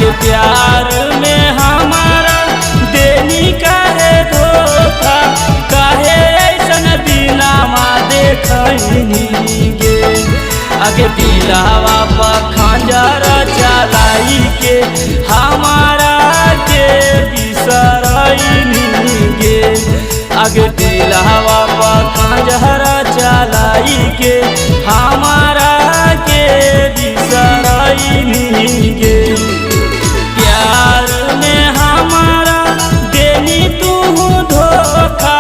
आगे प्यार में हमारा देनी काहे धोखा, काहे ऐसन दिनामा देखैनी गे। आगे दिलावा पर खंजर चलाई के हमारा के बिसरैनी गे। आगे दिलावा पर खंजर चलाई के हमारा के बिसरैनी गे। प्यार में हमारा देनी तू धोखा,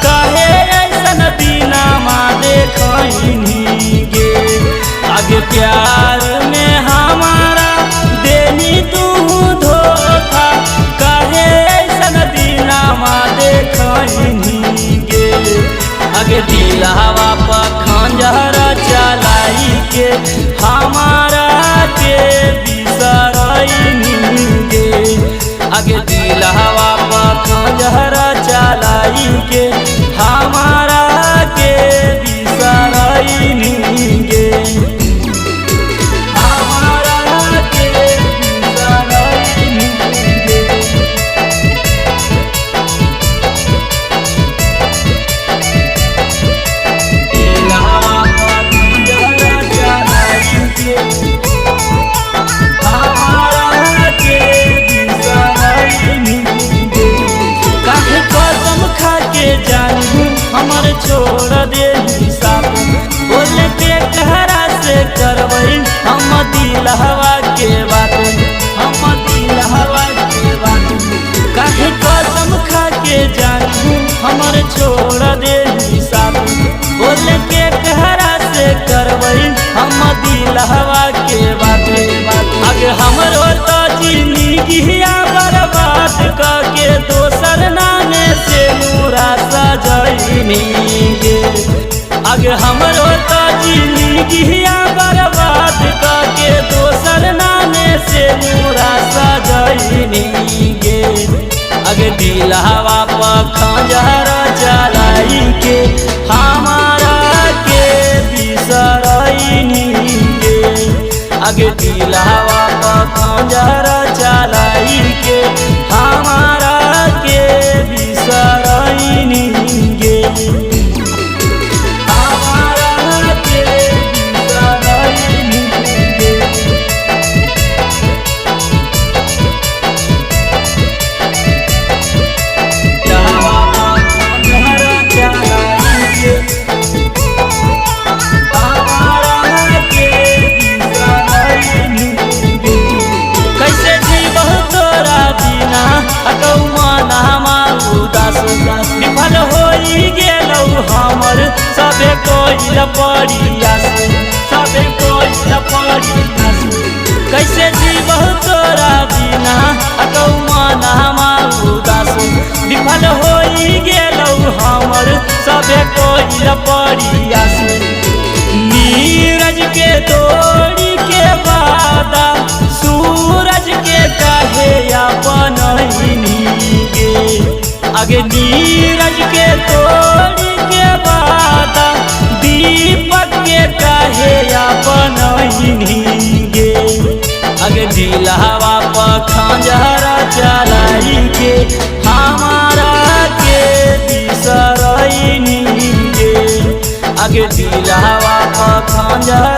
काहे ऐसन दिनामा देखैनी गे। आगे प्यार में हमारा देनी तू धोखा, काहे ऐसन दिनामा देखैनी गे। आगे दिलावा पर खंजर चलाई के हमारा के बिसरैनी गे। आगे दिलावा पर खंजर चलाई के हमारा के बिसरैनी गे। हमारा के बिसरैनी गे। दिलावा पर खंजर चलाई के हमारा के बिसरैनी गे। काहे कसम खा के जानू हमर छोड़ दे साथ, बोले के कहरा से करवई हम दिलहवा के बात, हम दिलहवा के बात। काहे कसम खा के जानू हमर छोड़ दे साथ, बोले के कहरा से करवई हम दिलहवा के बात। आगे हमरो तो जिंदगिया बर्बाद करके दोसर नामे से नूरा सजैनी गे। आगे हमरो तो जिंदगिया बर्बाद करके दोसर नामे से नूरा सजैनी गे। आगे दिलहवा पर खंजर चलाई के हमारा के बिसरैनी गे। आगे दिलहवा पर खंजर चलाई के हमारा के बिसरैनी गे। हमारा के बिसरैनी गे। दिलहवा पर खंजर चलाई के हमारा के बिसरैनी गे। कैसे जीबहु तोरा बिना अकौ मनामा उदास, विफल होई गेलौ हमर सबे कोइल परियास, सबे कोइल परियास। कैसे जीबहु तोरा बिना अकौ मनामा उदास, विफल होई गेलौ हमर सबे कोइल परियास। नीरज के तोड़ी के वादा सूरज के काहे अपनैनी गे। आगे नीरज के तोड़ी के वादा दीपक के काहे अपनैनी गे। आगे दिलहवा पर खंजर चलाई के हमारा के बिसरैनी गे। आगे दिलहवा पर खंजर